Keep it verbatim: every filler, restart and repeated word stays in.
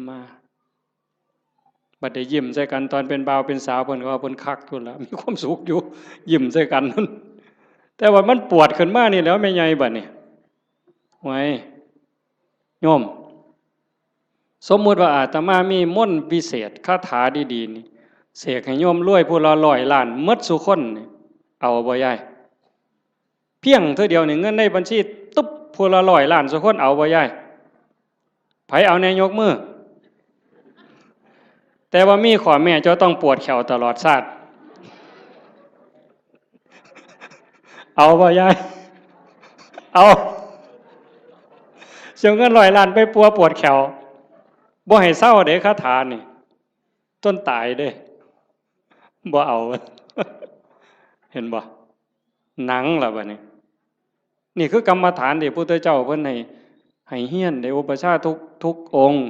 มา บัดได้ยิ้มใส่กันตอนเป็นบ่าวเป็นสาว เพิ่นก็ว่าเพิ่นคักอยู่ละ มีความสุขอยู่ ยิ้มใส่กันนั่น แต่ว่ามันปวดขึ้นมานี่แหล้วแม่ใหญ่บัดนี้ ไว้ โยม สมมุติว่าอาตมามีมนต์วิเศษคาถาดีๆนี่ เสกให้โยมรวยผู้ละร้อยล้านหมดซุคนนี่ เอาบ่ยาย เพียงเทื่อเดียวนี่เงินในบัญชีตุ๊บ ผู้ละร้อยล้านซุคน เอาบ่ยาย ไผเอาแน่ยกมือ แต่ว่ามีข้อแม้ เจ้าต้องปวดแข้วตลอดชาติ เอาบ่ยาย เอา เสียเงินร้อยล้านไปปัวปวดแข้ว บ่ให้เซาเด้คาถานี่ จนตายเด้ บ่เอา เห็นบ่ หนังล่ะบัดนี้ นี่คือกรรมฐานที่พระพุทธเจ้าเพิ่นให้ ให้เฮียน ได้อุปัชฌาย์ทุก ทุกองค์